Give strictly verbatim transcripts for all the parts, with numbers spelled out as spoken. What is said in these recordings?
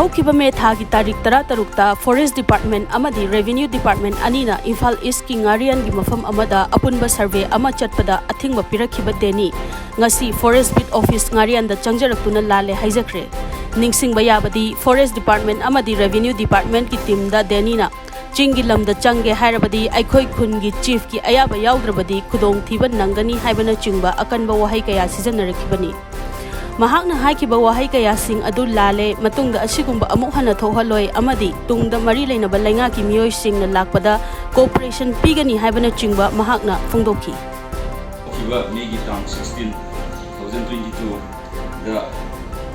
ꯍꯧꯈꯤꯕ ꯃꯦ ꯊꯥꯒꯤ ꯇꯥꯔꯤꯛ ꯇꯔꯥꯇꯔꯨꯛꯇ Forest Department ꯑꯃꯗꯤ Revenue Department ꯑꯅꯤꯅ ꯏꯝꯐꯥꯜ ꯏꯁꯀꯤ ꯉꯥꯔꯤꯌꯥꯟꯒꯤ ꯃꯐꯝ ꯑꯃꯗ ꯑꯄꯨꯟꯕ ꯁꯔꯚꯦ ꯑꯃ ꯆꯠꯄꯗ ꯑꯊꯤꯡꯕ ꯄꯤꯔꯛꯈꯤꯕ ꯗꯦꯅꯤ ꯉꯁꯤ Forest Beat Office ꯉꯥꯔꯤꯌꯥꯟꯗ ꯆꯪꯖꯔꯛꯇꯨꯅ ꯂꯥꯜꯂꯦ ꯍꯥꯏꯖꯈ꯭ꯔꯦ꯫ ꯅꯤꯡꯁꯤꯡꯕ ꯌꯥꯕꯗꯤ Forest Department ꯑꯃꯗꯤ Revenue Departmentꯀꯤ teamꯗ ꯗꯦꯅꯤꯅ ꯆꯤꯡꯒꯤ ꯂꯝꯗ ꯆꯪꯒꯦ ꯍꯥꯏꯔꯕꯗꯤ ꯑꯩꯈꯣꯏ ꯈꯨꯟꯒꯤ chiefꯀꯤ ꯑꯌꯥꯕ ꯌꯥꯎꯗ꯭ꯔꯕꯗꯤ ꯈꯨꯗꯣꯡꯊꯤꯕ ꯅꯪꯒꯅꯤ ꯍꯥꯏꯕꯅꯆꯤꯡꯕ ꯑꯀꯟꯕ ꯋꯥꯍꯩ ꯀꯌꯥ ꯁꯤꯖꯤꯟꯅꯔꯛꯈꯤꯕꯅꯤ꯫ ꯃꯍꯥꯛꯅ ꯍꯥꯏꯈꯤꯕ ꯋꯥꯍꯩ ꯀꯌꯥꯁꯤꯡ ꯑꯗꯨ ꯂꯥꯜꯂꯦ, ꯃꯇꯨꯡꯗ ꯑꯁꯤꯒꯨꯝꯕ ꯑꯃꯨꯛ ꯍꯟꯅ ꯊꯣꯛꯍꯜꯂꯣꯏ ꯑꯃꯗꯤ ꯇꯨꯡꯗ ꯃꯔꯤ ꯂꯩꯅꯕ ꯂꯩꯉꯥꯛꯀꯤ ꯃꯤꯑꯣꯏꯁꯤꯡꯅ ꯂꯥꯛꯄꯗ cooperation ꯄꯤꯒꯅꯤ ꯍꯥꯏꯕꯅꯆꯤꯡꯕ ꯃꯍꯥꯛꯅ ꯐꯣꯡꯗꯣꯛꯈꯤ꯫ ꯍꯧꯈꯤꯕ ꯃꯦꯒꯤ ꯇꯥꯡ sixteen, two thousand twenty twoꯗ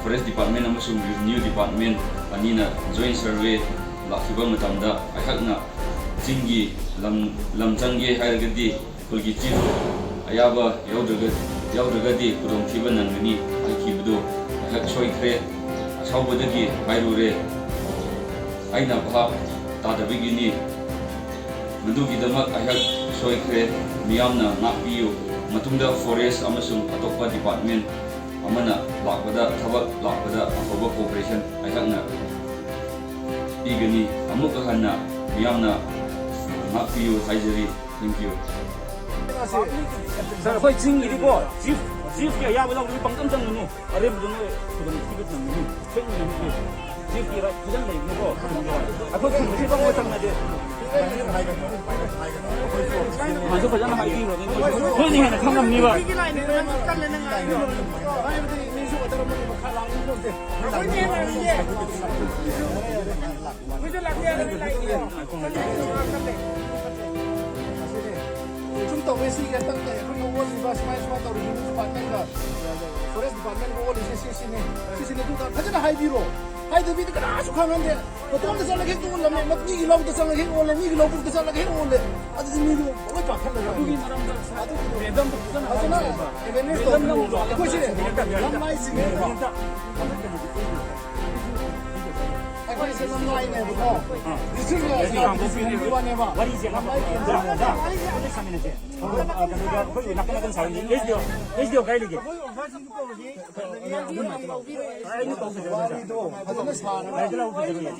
Forest Department ꯑꯃꯁꯨꯡ Revenue Department ꯑꯅꯤꯅ joint survey ꯂꯥꯛꯈꯤꯕ ꯃꯇꯝꯗ ꯑꯩꯍꯥꯛꯅ ꯆꯤꯡꯒꯤ ꯂꯝ, ꯂꯝ ꯆꯪꯒꯦ ꯍꯥꯏꯔꯒꯗꯤ ꯑꯩꯈꯣꯏꯒꯤ chief ꯑꯌꯥꯕ ꯌꯥꯎꯗ꯭ꯔꯒ, ꯌꯥꯎꯗ꯭ꯔꯒꯗꯤ ꯈꯨꯗꯣꯡꯊꯤꯕ ꯅꯪꯒꯅꯤ ꯍꯥꯏꯈꯤꯕꯗꯨ ꯑꯩꯍꯥꯛ ꯁꯣꯏꯈ꯭ꯔꯦ꯫ ꯑꯁꯥꯎꯕꯗꯒꯤ ꯍꯥꯏꯔꯨꯔꯦ꯫ ꯑꯩꯅ ꯚꯥꯞ ꯇꯥꯗꯕꯒꯤꯅꯤ꯫ ꯃꯗꯨꯒꯤꯗꯃꯛ ꯑꯩꯍꯥꯛ ꯁꯣꯏꯈ꯭ꯔꯦ꯫ ꯃꯤꯌꯥꯝꯅ ꯉꯥꯛꯄꯤꯌꯨ꯫ ꯃꯇꯨꯡꯗ forest ꯑꯃꯁꯨꯡ ꯑꯇꯣꯞꯄ department ꯑꯃꯅ ꯂꯥꯛꯄꯗ, ꯊꯕꯛ ꯂꯥꯛꯄꯗ ꯑꯐꯕ cooperation ꯑꯩꯍꯥꯛꯅ ꯄꯤꯒꯅꯤ꯫ ꯑꯃꯨꯛꯀ ꯍꯟꯅ ꯃꯤꯌꯥꯝꯅ ꯉꯥꯛꯄꯤꯌꯨ ꯍꯥꯏꯖꯔꯤ꯫ Thank you꯫ ꯁꯥꯔ, ꯑꯩꯈꯣꯏ ꯆꯤꯡꯒꯤꯗꯤꯀꯣ, chief, chiefꯀꯤ ꯑꯌꯥꯕ ꯂꯧꯗ꯭ꯔꯗꯤ ꯄꯪꯆꯪ ꯆꯪꯒꯅꯨ꯫ ꯑꯔꯦꯝꯕꯗ ꯅꯣꯏ ꯈꯨꯗꯣꯡ ꯊꯤꯕ ꯅꯪꯒꯅꯤ꯫ ꯁꯣꯏꯗꯅ ꯅꯪꯒꯅꯤ꯫ Chiefꯀꯤ right ꯐꯖꯅ ꯂꯩꯕꯅꯤꯀꯣ꯫ ꯑꯩꯈꯣꯏ ꯈꯨꯟꯗꯗꯤ ꯄꯪꯆꯪ ꯆꯪꯅꯗꯦ꯫ ꯃꯥꯁꯨ ꯐꯖꯅ ꯍꯥꯏꯕꯤꯈ꯭ꯔꯕꯅꯤ꯫ ꯅꯣꯏꯅ ꯍꯦꯟꯅ ꯈꯪꯉꯝꯅꯤꯕ꯫ ꯁꯨꯝ ꯇꯧꯋꯦ, ꯁꯤꯒꯤ ꯍꯟꯗꯛꯇ ꯑꯩꯈꯣꯏꯅ ꯑꯣꯜꯂꯤꯕ ꯁꯨꯃꯥꯏ ꯁꯨꯃꯥꯏ ꯇꯧꯔꯤꯕ departmentꯀ forest departmentꯀ ꯑꯣꯜꯂꯤꯁꯦ ꯁꯤ ꯁꯤꯅꯤ, ꯁꯤ ꯁꯤꯅꯤ꯫ ꯑꯗꯨꯒ ꯐꯖꯅ ꯍꯥꯏꯕꯤꯔꯣ꯫ ꯍꯥꯏꯗꯕꯤꯗ ꯀꯅꯥꯁꯨ ꯈꯪꯍꯟꯗꯦ꯫ ꯃꯇꯣꯝꯗ ꯆꯠꯂꯒ ꯍꯦꯛꯇ ꯑꯣꯜꯂꯝꯃꯦ, ꯃꯤꯒꯤ ꯂꯧꯗ ꯆꯠꯂꯒ ꯍꯦꯛ ꯑꯣꯜꯂꯦ, ꯃꯤꯒꯤ ꯂꯧꯕꯨꯛꯇ ꯆꯠꯂꯒ ꯍꯦꯛ ꯑꯣꯜꯂꯦ꯫ ꯑꯗꯨꯗꯤ ꯃꯤꯗꯨ ꯂꯣꯏ ꯄꯥꯈꯠꯂꯒ ꯑꯗꯨꯒꯤ ꯃꯔꯝꯗ ꯑꯗꯨꯒꯤꯗꯣ ꯃꯦꯗꯝꯗ ꯐꯖꯅ ꯐꯖꯅ ꯍꯥꯏꯕꯤꯌꯨ꯫ Awareness ꯃꯦꯗꯝꯅ ꯇꯧꯕꯤꯌꯨ꯫ ꯑꯃꯨꯛ ꯑꯩꯈꯣꯏꯁꯦ ꯂꯝꯂꯥꯏꯁꯤꯡꯅꯦꯕ꯫ ꯑꯩ ꯋꯥꯔꯤꯁꯦ ꯂꯝꯂꯥꯏꯅꯦꯕꯀꯣ꯫ ꯗꯤꯁꯇ꯭ꯔꯤꯛ ꯂꯦꯚꯦꯜꯗ ꯋꯥꯔꯤꯁꯦ ꯂꯝꯂꯥꯏ ꯀꯦꯟꯗ꯭ꯔꯅꯦꯕ꯫ ꯋꯥꯔꯤꯁꯦ ꯂꯝꯂꯥꯏ ꯀꯦꯟꯗ꯭ꯔꯅꯦꯕ꯫ ꯑꯩꯈꯣꯏ ꯅꯥꯀꯟ ꯅꯥꯀꯟ ꯁꯥꯔꯣꯏ꯫ ꯑꯦꯁ ꯗꯤ ꯑꯣ, ꯑꯦꯁ ꯗꯤ ꯑꯣ ꯀꯥꯏ ꯂꯩꯒꯦ? ꯑꯩꯅ ꯀꯧꯕꯁꯦ꯫ ꯋꯥꯔꯤꯗꯣ ꯐꯖꯅ ꯁꯥꯔꯒ꯫ ꯂꯥꯏꯗ ꯂꯥꯛꯎ, ꯐꯖꯅ꯫